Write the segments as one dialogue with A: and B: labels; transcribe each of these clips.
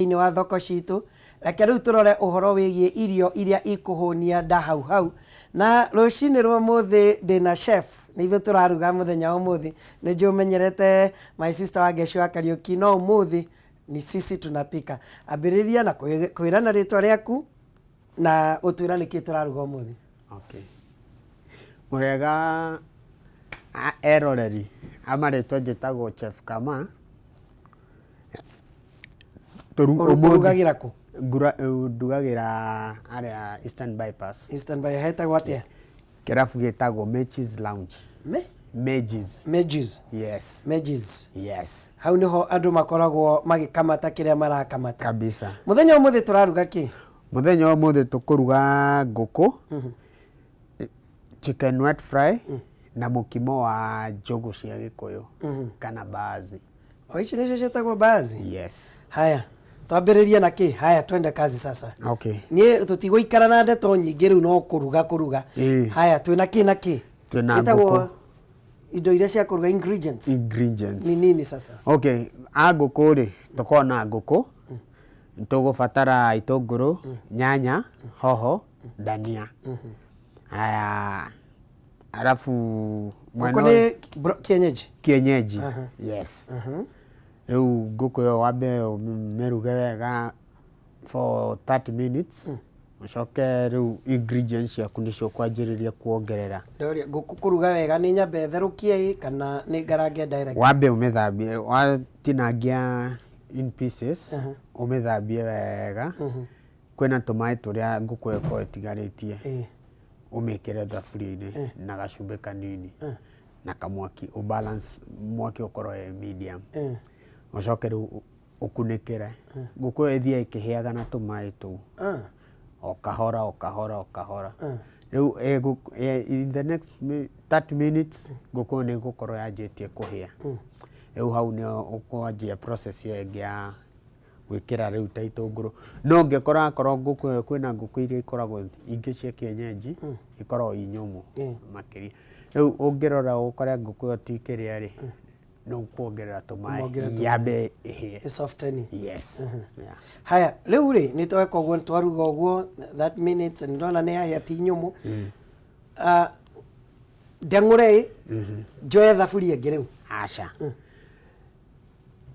A: Thĩinĩ wa thoko citũ. Reke rĩu tũrore ũhoro wĩgiĩ irio iria ikũhũnia nda hau hau. Na rũcinĩ rwa ũmũthĩ ndĩna chef, nĩ ithuĩ tũraruga mũthenya wa ũmũthĩ. Nĩ njũĩ ũmenyerete my sister Wangeci wa Kariũki, no ũmũthĩ ni sisi tunapika. Ambĩrĩria na kwĩrana rĩtwa rĩaku na gũtwĩra nĩkĩ tũraruga ũmũthĩ.
B: Okay. Mũrĩega eroreri, a marĩtwa njĩtagwo Chef Kama.
A: Ũrugagĩra kũ?
B: Ndugagĩra harĩa Eastern Bypass.
A: Eastern Bypass hetagwo atĩa?
B: Kĩrabu gĩtagwo Mechi's Lounge.
A: Me?
B: Meji's.
A: Meji's.
B: Yes.
A: Meji's.
B: Yes.
A: Hau nĩho andũ makoragwo magĩkamata kĩrĩa marakamata.
B: Kabisa.
A: Mũthenya ũmũthĩ tũraruga kĩ?
B: Mũthenya ũmũthĩ tũkũruga ngũkũ, chicken wet fry, na mũkimo wa njũgũ cia Gĩkũyũ kana mbaazi.
A: O ici nĩcio ciĩtagwo mbaazi?
B: Yes.
A: Haya, twambĩrĩrie na kĩ? Haya, twende kazi sasa.
B: Okay.
A: Niĩ tũtigũikara na ndeto nyingĩ rĩu no kũruga kũruga. Haya, twĩna kĩ na kĩ?
B: Twĩna
A: Ĩtagwo
B: ngũkũ.
A: Indo iria cia kũruga, ingredients.
B: Ingredients.
A: Ni nini sasa?
B: Okay, a ngũkũ rĩ, tũkoragwo na ngũkũ, nĩtũgũbatara itũngũrũ, nyanya, hoho, dania. Haya, alafu
A: mwena ngũkũ nĩ kienyeji?
B: Kienyeji, yes. Rĩu ngũkũ ĩyo wambe ũmĩruge wega for 30 minutes, ũcoke rĩu ingredients ciaku nĩcio ũkwanjĩrĩria kuongerera.
A: Ndoria, ngũkũ kũruga wega nĩ nyambe therũkie ĩ kana nĩ ngarange direct?
B: Wambe ũmĩthambie, watinangia in pieces, ũmĩthambie wega. Kwĩna tũmaĩ tũrĩa ngũkũ ĩyo ĩkoragwo ĩtigarĩtie, ũmĩkĩre thaburia-inĩ na gacumbĩ kanini na kamwaki ũ balance mwaki ũkorwo wĩ medium. Ũcoke rĩu ũkunĩkĩre. Ngũkũ ĩyo ĩthiaga ĩkĩhĩaga na tũmaĩ tũu o kahora o kahora o kahora. Rĩu in the next 30 minutes ngũkũ ĩyo nĩ ĩgũkorwo yanjĩtie kũhĩa. Rĩu hau nĩho ũkwanjia process ĩyo ĩngĩ ya gwĩkĩra rĩu ta itũngũrũ. No ũngĩkora akorwo ngũkũ ĩyo kwĩna ngũkũ iria ikoragwo ingĩ cia kienyeji, ikoragwo i nyũmũ makĩria. Rĩu ũngĩrora ũkore ngũkũ ĩyo ti kĩrĩa rĩ, nĩ ũkuongerera tũmaĩ
A: Ũmongerere tũmaĩ.
B: Yambe ĩhĩe.
A: Ĩ soften.
B: Yes. Yeah.
A: Haya, rĩu rĩ, nĩ tweka ũguo, twaruga ũguo that minutes, nĩ ndona nĩ yahĩa ti nyũmũ. Ah, ndeng'ũre ĩ, njoe thaburia ĩngĩ rĩu?
B: Aca.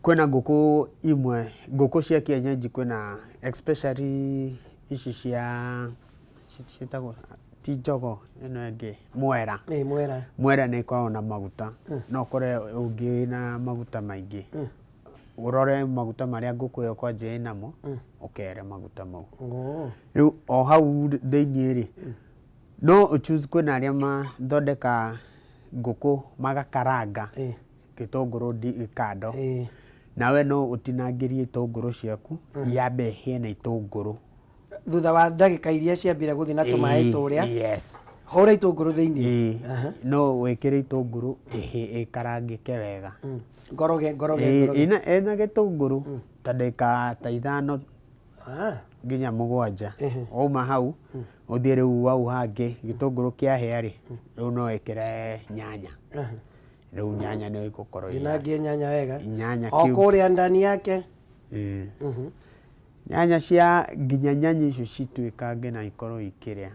B: Kwĩna ngũkũ imwe, ngũkũ cia kienyeji kwĩna especially ici cia ciĩtagwo ti jogoo ĩno ĩngĩ mwera.
A: Ĩ mwera.
B: Mwera nĩ ĩkoragwo na maguta, no ũkore ũngĩ ĩna maguta maingĩ, ũrore maguta marĩa ngũkũ ĩyo kwanja ĩnamo, ũkere maguta mau. Rĩu o hau thĩiniĩ rĩ, no ũ choose kwĩna arĩa mathondekaga ngũkũ magakaranga gĩtũngũrũ kando, nawe no ũtinangĩrie itũngũrũ ciaku, yambe ĩhĩe na itũngũrũ.
A: Thutha wa ndagĩka iria ciambire gũthiĩ na tũmaĩ tũrĩa, hũra itũngũrũ thĩiniĩ.
B: No wĩkĩre itũngũrũ ĩkarangĩke wega.
A: Ngoroge, ngoroge, ngoroge.
B: Ĩna gĩtũngũrũ ta ndagĩka ta 5 nginya 7. Wauma hau, ũthiĩ rĩu hau hangĩ gĩtũngũrũ kĩahĩa rĩ, rĩu no wĩkĩre nyanya. Rĩu nyanya nĩyo ĩgũkorwo ĩ ya-
A: Ndinangie nyanya wega.
B: Nyanya
A: o
B: cubes.
A: Kũrĩa ndani yake.
B: Nyanya cia nginya nyanya icio cituĩkange na ikorwo ikĩrĩa.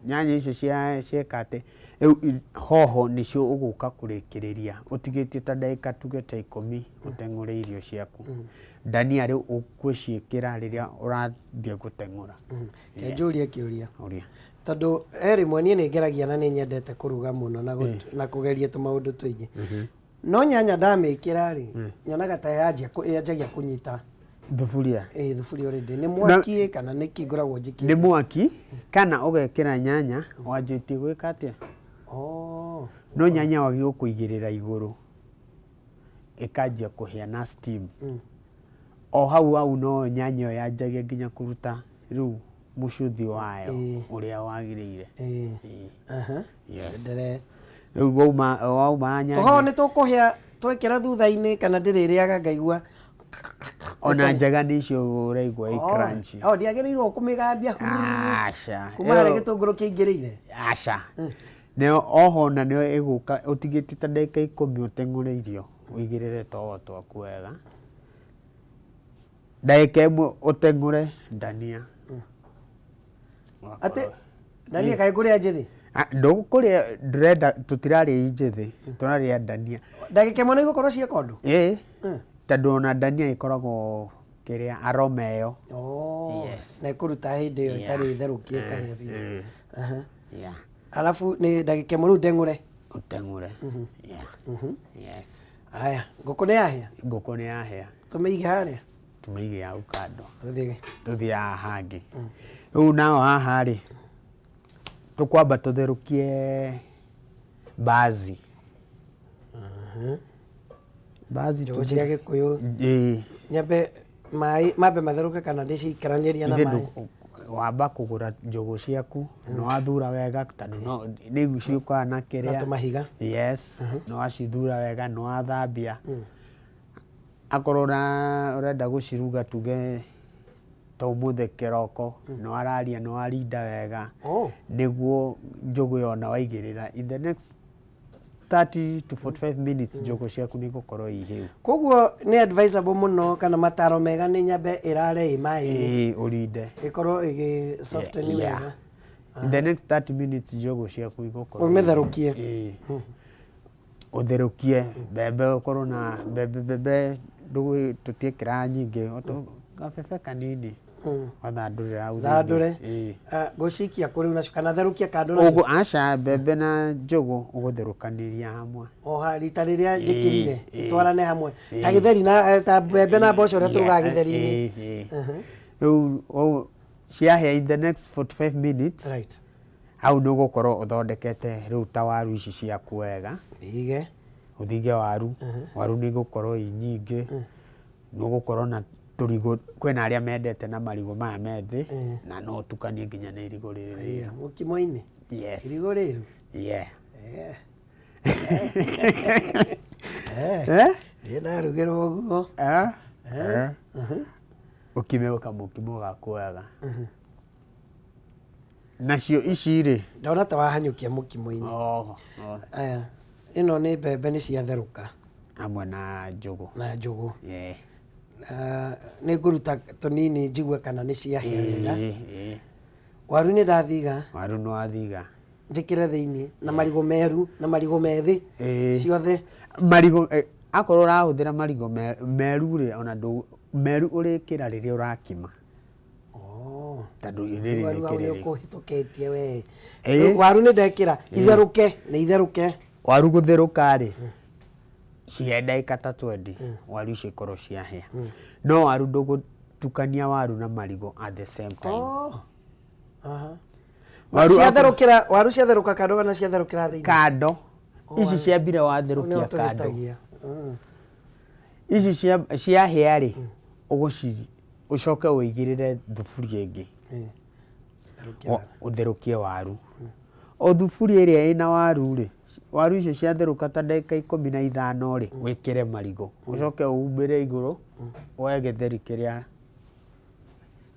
B: Nyanya icio cia cieka atĩ, rĩu hoho nĩcio ũgũka kũrĩkĩrĩria ũtigĩtie ta ndagĩka tuge ta 10 ũteng'ũre irio ciaku. Ndania rĩu ũgũciĩkĩra rĩrĩa ũrathiĩ gũteng'ũra.
A: Reke njũrie kĩũria.
B: Ũria.
A: Tondũ he rĩmwe niĩ nĩ ngeragia na nĩ nyendete kũruga mũno na kũgeria tũmaũndũ tũingĩ. No nyanya ndamĩkĩra rĩ, nyonaga ta yanjia yanjagia kũnyita
B: Thuburia.
A: Ĩ thuburia already. Nĩ mwaki kana nĩ kĩ ngoragwo njĩkĩte?
B: Nĩ mwaki kana ũgekĩra nyanya wanjĩtie gwĩka atĩa?
A: Oh.
B: No nyanya wagĩrĩirwo kũigĩrĩra igũrũ ĩkanjia kũhĩa na steam. O hau hau no nyanya ĩyo yanjagia nginya kũruta rĩu mũcuthi wayo ũrĩa wagĩrĩire. Yes.
A: Endelee.
B: Rĩu wauma nyanya.
A: Tũhoho nĩ tũkũhĩa twekĩra thutha-inĩ kana ndĩrĩrĩaga ngaigua?
B: Ona njega nĩ icio ũraigua i crunchy.
A: Oh, ndiagĩrĩirwo kũmĩgambia?
B: Aca.
A: Kuma harĩa gĩtũngũrũ kĩingĩrĩire?
B: Aca. Nĩyo oho na nĩyo ĩgũka ũtigĩtie ta ndagĩka 10 ũteng'ũre irio, ũigĩrĩre tũhoho twaku wega. Ndagĩka ĩmwe ũteng'ũre ndania.
A: Atĩ ndania kaĩ ngũrĩa njĩthĩ?
B: Ah, ndũkũrĩa, ndũrenda, tũtirarĩa i njĩthĩ, tũrarĩa ndania.
A: Ndagĩka ĩmwe nĩ igũkorwo cieka ũndũ?
B: Ĩĩ, tondũ ona ndania ĩkoragwo kĩrĩa aroma ĩyo.
A: Oh,
B: Yes.
A: na ĩkũruta hĩndĩ ĩyo ĩtarĩ therũkie ĩkahĩa biũ. Aha.
B: Yeah.
A: Alafu nĩ ndagĩka ĩmwe rĩu ndeng'ũre.
B: Ũteng'ũre. Yeah. Yes.
A: Haya, ngũkũ nĩ yahĩa?
B: Ngũkũ nĩ yahĩa.
A: Tũmĩige harĩa?
B: Tũmĩige hau kando.
A: Tũthiĩ.
B: Tũthiĩ haha hangĩ. Rĩu nao haha rĩ, tũkwamba tũtherũkie mbaazi. Mbaazi.
A: Njũgũ cia Gĩkũyũ.
B: Ĩĩ.
A: Nyambe maĩ mambe matherũke kana ndĩciikaranĩria na
B: Ithe
A: maĩ?
B: Wamba kũgũra njũgũ ciaku, nĩ wathura wega tondũ no rĩu ciũkaga na kĩrĩa.
A: Na tũmahiga.
B: Yes, nĩ wacithura wega, nĩ wathambia. Akorwo ũrenda gũciruga tuge ta ũmũthĩ kĩroko, nĩ wararia, nĩ warinda wega, nĩguo njũgũ ĩyo ona waigĩrĩra in the next 30 to 45 minutes njũgũ ciaku nĩ igũkorwo i hĩu.
A: Koguo nĩ advisable mũno kana mataro mega nĩ nyambe ĩrare ĩ maĩ-inĩ.
B: Ĩĩ, ũrinde.
A: Ĩkorwo ĩgĩ soften wega.
B: In the next 30 minutes njũgũ ciaku igũkorwo.
A: Ũmĩtherũkie.
B: Ĩĩ. Ũtherũkie mbembe, ũkorwo na mbembe, mbembe tũtiĩkĩraga nyingĩ, gabebe kanini wathandũrĩra hau thĩinĩ.
A: Thandũre.
B: Ĩĩ.
A: Ah, ngũcikia kũ rĩu nacio kana therũkie kando nacio?
B: Ũgũ, aca, mbembe na njũgũ ũgũtherũkanĩria hamwe.
A: Oha rita rĩrĩa njĩkĩrire
B: Ĩĩ.
A: itwarane hamwe ta gĩtheri na ta mbembe na mboco ũrĩa tũrugaga gĩtheri-inĩ.
B: Ĩĩ, ĩĩ. Rĩu ciahĩa in the next 45 minutes, hau nĩ ũgũkorwo ũthondekete rĩu ta waru ici ciaku wega.
A: Thige.
B: Ũthige waru, waru nĩ igũkorwo i nyingĩ, nĩ ũgũkorwo na tũrigũ, kwĩna arĩa mendete na marigũ maya methĩ, na no ũtukanie nginya na irigũ rĩrĩ rĩru.
A: Mũkimo-inĩ?
B: Yes.
A: Irigũ rĩru?
B: Yeah.
A: Eh? Ndirĩ ndarugĩrwo ũguo.
B: Eh? Eh? Ũkime kamũkimo gaku wega. Nacio ici rĩ,
A: Ndona ta wahanyũkia mũkimo-inĩ.
B: Oh, oh.
A: Aya, ĩno nĩ mbembe nĩ ciatherũka.
B: Hamwe na njũgũ.
A: Na njũgũ.
B: Yeah.
A: Nĩ ngũruta tũnini njigue kana nĩ ciahĩa wega.
B: Ĩĩ, ĩĩ.
A: Waru nĩ ndathiga.
B: Waru nĩ wathiga.
A: Njĩkĩre thĩinĩ na marigũ meru na marigũ methĩ.
B: Ĩĩ.
A: Ciothe.
B: Marigũ, akorwo ũrahũthĩra marigũ meru rĩ, ona ndũ, meru ũrĩkĩra rĩrĩa ũrakima.
A: Oh.
B: Tondũ rĩrĩ
A: Waru
B: nĩ
A: hau nĩ
B: kĩrĩrĩ.
A: ũkũhĩtũkĩtie we.
B: Ĩĩ.
A: Waru nĩ ndekĩra, itherũke, nĩ itherũke.
B: Waru gũtherũka rĩ, cihe ndagĩka ta 20, waru icio ikorwo ciahĩa. No waru ndũgũtukania waru na marigũ at the same time.
A: Oh. Aha.
B: Waru
A: Ciatherũkĩra, waru ciatherũka kando kana ciatherũkĩra thĩinĩ?
B: Kando. Ici ciambire
A: Nĩho
B: watherũkia kando.
A: tũhĩtagia.
B: Ici ciahĩa rĩ, ũgũci ũcoke ũigĩrĩre thuburia ĩngĩ. Ũtherũkie waru. O thuburia ĩrĩa ĩna waru rĩ, waru icio ciatherũka ta ndagĩka 15 rĩ, wĩkĩre marigũ. Ũcoke ũhumbĩre igũrũ, woe gĩtheri kĩrĩa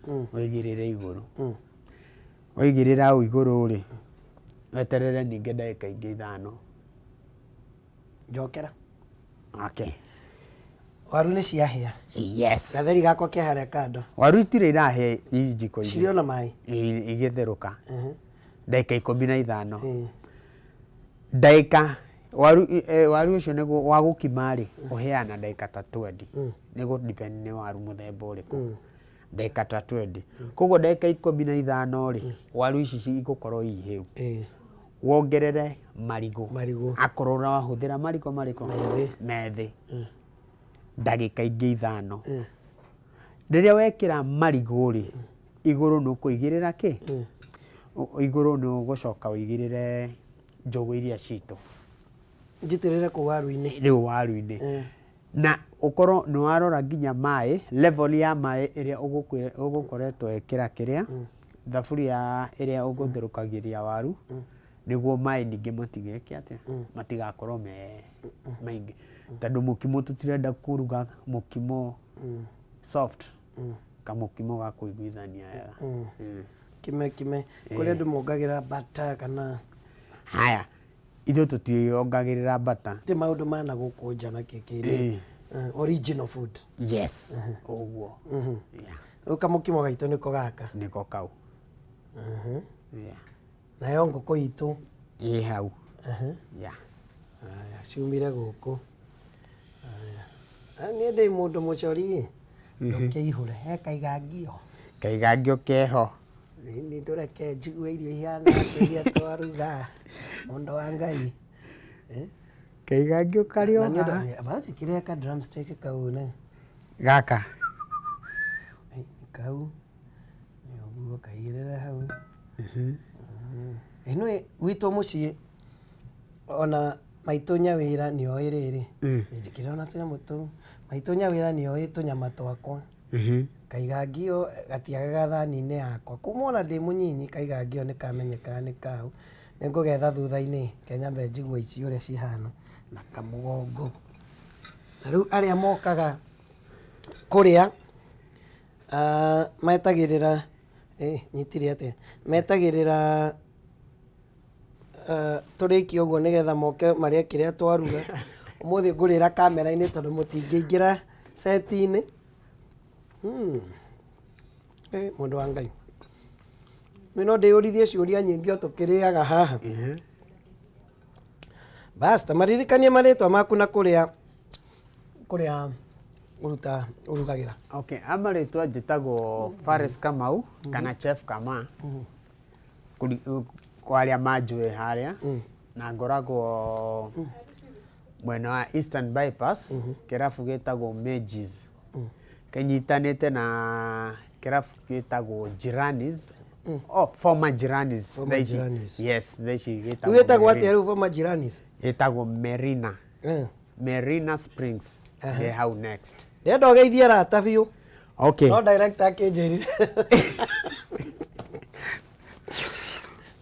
B: ũigĩrĩre igũrũ. Waigĩrĩra hau igũrũ rĩ, weterere ningĩ ndagĩka ingĩ 5.
A: Njokera.
B: Okay.
A: Waru nĩ ciahĩa.
B: Yes.
A: Gatheri gakwa ke harĩa kando.
B: Waru itirĩ irahĩa i njiko-inĩ.
A: Cirĩ ona maĩ.
B: Igĩtherũka. Ndagĩka 15. Ndagĩka waru, waru ũcio nĩguo wa gũkima rĩ, ũhĩaga na ndagĩka ta 20. Nĩ gũ depend nĩ waru mũthemba ũrĩkũ. Ndagĩka ta 20. Koguo ndagĩka 15 rĩ, waru ici igũkorwo i hĩu. Wongerere marigũ.
A: Marigũ.
B: Akorwo ũrahũthĩra marigũ marĩkũ?
A: Methĩ.
B: Methĩ. Ndagĩka ingĩ 5. Rĩrĩa wekĩra marigũ rĩ, igũrũ nĩ ũkũigĩrĩra kĩ? Igũrũ nĩ ũgũcoka ũigĩrĩre njũgũ iria citũ.
A: Njitĩrĩre kũu waru-inĩ.
B: Rĩu waru-inĩ. Na ũkorwo nĩ warora nginya maĩ, level ya maĩ ĩrĩa ũgũkoretwo wekĩra kĩrĩa, thaburia ĩrĩa ũgũtherũkagĩria waru, nĩguo maĩ ningĩ matigeke atĩa, matigakorwo me maingĩ. Tondũ mũkimo tũtirenda kũruga mũkimo soft, kamũkimo ga kũiguithania wega.
A: Kime kime, kũrĩ andũ mongagĩrĩra butter kana
B: Haya, ithuĩ tũtiongagĩrĩra butter.
A: Ti maũndũ ma na gũkũ nja na kĩ kĩ, Original food.
B: Yes, ũguo. Yeah.
A: Rĩu kamũkimo gaitũ nĩko gaka.
B: Nĩko kau. Yeah.
A: Nayo ngũkũ itũ?
B: Ĩ hau. Yeah.
A: Aya, ciumire gũkũ. Aya. Ah, niĩ ndĩ mũndũ mũcori, ndũkĩihũre he kaigangio.
B: Kaigangio keho.
A: Nĩ ndũreke njigue irio ihana atĩa iria twaruga, mũndũ wa Ngai. Eh?
B: Kaigangio karĩ o
A: Na nĩ
B: haha.
A: ũndũ banjĩkĩrĩre ka drumstick kau ne.
B: Gaka?
A: Eh, kau nĩ ũguo kaigĩrĩre hau. Ĩno gwitũ mũciĩ ona maitũ nyawĩra nĩ oĩ rĩrĩ. Njĩkĩrĩra ona tũnyamũ tũu. Maitũ nyawĩra nĩ oĩ tũnyama twakwa. Kaigangio gatiagaga thani-inĩ yakwa. Kuma ona ndĩ mũnyinyi kaigangio nĩ kamenyekaga nĩ kau. Nĩ ngũgetha thutha-inĩ, reke nyambe njigue ici ũrĩa cihana na kamũgongo. Na rĩu arĩa mokaga kũrĩa metagĩrĩra, nyitire atĩa? Metagĩrĩra tũrĩkie ũguo nĩgetha moke marĩe kĩrĩa twaruga. Ũmũthĩ ngũrĩra kamera-inĩ tondũ mũtingĩingĩra set-inĩ. Mũndũ wa Ngai. Niĩ no ndĩyũrithie ciũria nyingĩ o tũkĩrĩaga haha. Bas, ta maririkanie marĩtwa maku na kũrĩa kũrĩa ũruta ũrugagĩra.
B: Okay, amarĩtwa njĩtagwo Faris Kamau kana Chef Kama. Kwa arĩa manjũĩ harĩa, na ngoragwo mwena wa Eastern Bypass, kĩrabu gĩtagwo Mejis. Kĩnyitanĩte na kĩrabu gĩtagwo Jiranis. Oh, former Jiranis.
A: Former
B: Thaa ici-
A: Jiranis.
B: Yes, thaa ici
A: Rĩu
B: gĩtagwo
A: ĩtagwo atĩa
B: Merina.
A: rĩu former Jiranis?
B: Ĩtagwo Merina. Merina Springs. Ndĩ hau next.
A: Ndĩrenda ũgeithie arata biũ.
B: Okay.
A: No director akĩnjĩrire.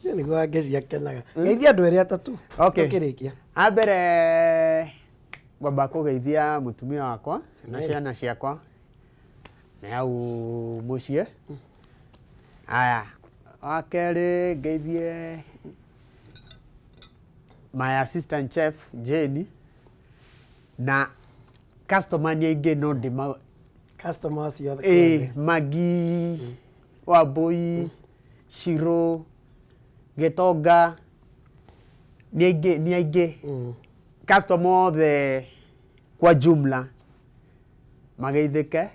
A: Nĩguo angĩ ciakenaga. Geithia andũ erĩ atatũ.
B: Okay.
A: Tũkĩrĩkia.
B: A mbere ngwamba kũgeithia mũtumia wakwa na ciana ciakwa me hau mũciĩ. Aya, wa kerĩ ngeithie my assistant chef Jane na customer nĩ aingĩ no ndĩma
A: Customer ciothe.
B: Ĩ Magi, Wambui, Shiro, Gĩtonga, nĩ aingĩ, nĩ aingĩ. Customer othe kwa jumla mageithĩke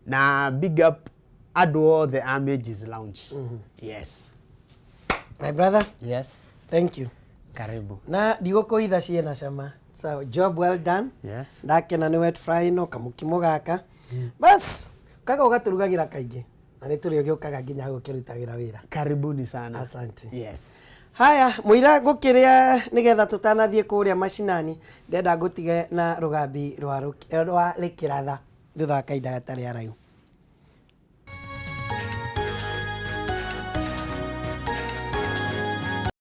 B: na big up andũ othe a Mages Lounge. Yes.
A: My brother,
B: Yes.
A: thank you.
B: Karibu.
A: Na ndigũkũitha ciĩna cama. So, job well done.
B: Yes.
A: Ndakena nĩ wet fry ĩno kamũkimo gaka. Bas, kaga ũgatũrugagĩra kaingĩ. Na nĩ tũrĩ ũgĩũkaga nginya hau ũkĩrutagĩra wĩra.
B: Karibuni sana.
A: Asante.
B: Yes.
A: Haya, mũira ngũkĩrĩa nĩgetha tũtanathiĩ kũrĩa macinani, ndĩrenda ngũtige na rũgambi rwa rĩkĩratha thutha wa kahinda gatarĩ haraihu.